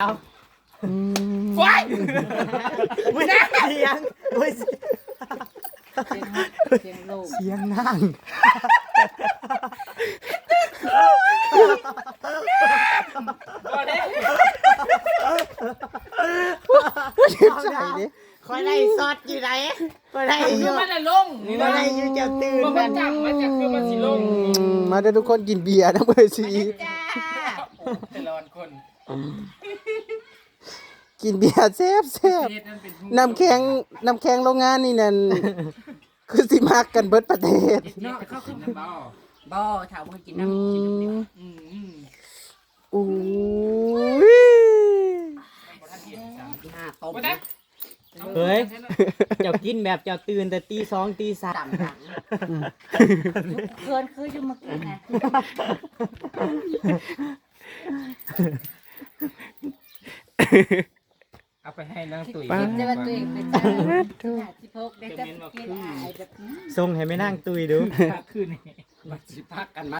ອືມ ວ້າຍ ໂອ້ຍ ສຽງ ໂອ້ຍ ສຽງ ສຽງນາງ ບໍ່ໄດ້ ເຈັບໃຈເດ້. ຂ້ອຍໄດ້ຊັອດຢູ່ໃດ ຂ້ອຍໄດ້ຢູ່ ມັນລະລົງ ຂ້ອຍໄດ້ຢູ່ ເຈົ້າຕື່ນ ບໍ່ມັນຈຳ ມັນຈະຄືມັນຊິລົງ ອືມ ມາເດີທຸກຄົນ ກິນເບຍນຳເອີຍຊິ ມາເດີຈ້າ ແຕ່ລະຄົນ ກິນເບຍແຊບໆ ເຮັດນັ້ນເປັນ ນ້ຳແຂງ ນ້ຳແຂງໂລງງານນີ້ນັ້ນ ຄືຊິມັກກັນເບິດປະເທດ ເນາະ ເຂົາຄື ບໍ່ ບໍ່ ຖ້າບໍ່ກິນນ້ຳ ອືມ ກິນນ້ຳດຽວ ອືມ ໂອ້ຍ ໜ້າຕົ້ມ ບໍ່ໄດ້ ເຮີຍ ເຈົ້າກິນແບບເຈົ້າຕື່ນແຕ່ຕີສອງຕີສາມ ເຂີນຄືຢູ່ເມື່ອກີ້ນະ ເອົາໄປໃຫ້ນາງຕຸ້ຍ ຄິດແຕ່ວ່າຕົວເອງເປັນເຈົ້າ ສິບຫົກ ໄດ້ແຕ່ກິນອາຍແບບ ສົ່ງໃຫ້ແມ່ນາງຕຸ້ຍດູ ຄືນີ້ ວ່າຊິພາກັນມ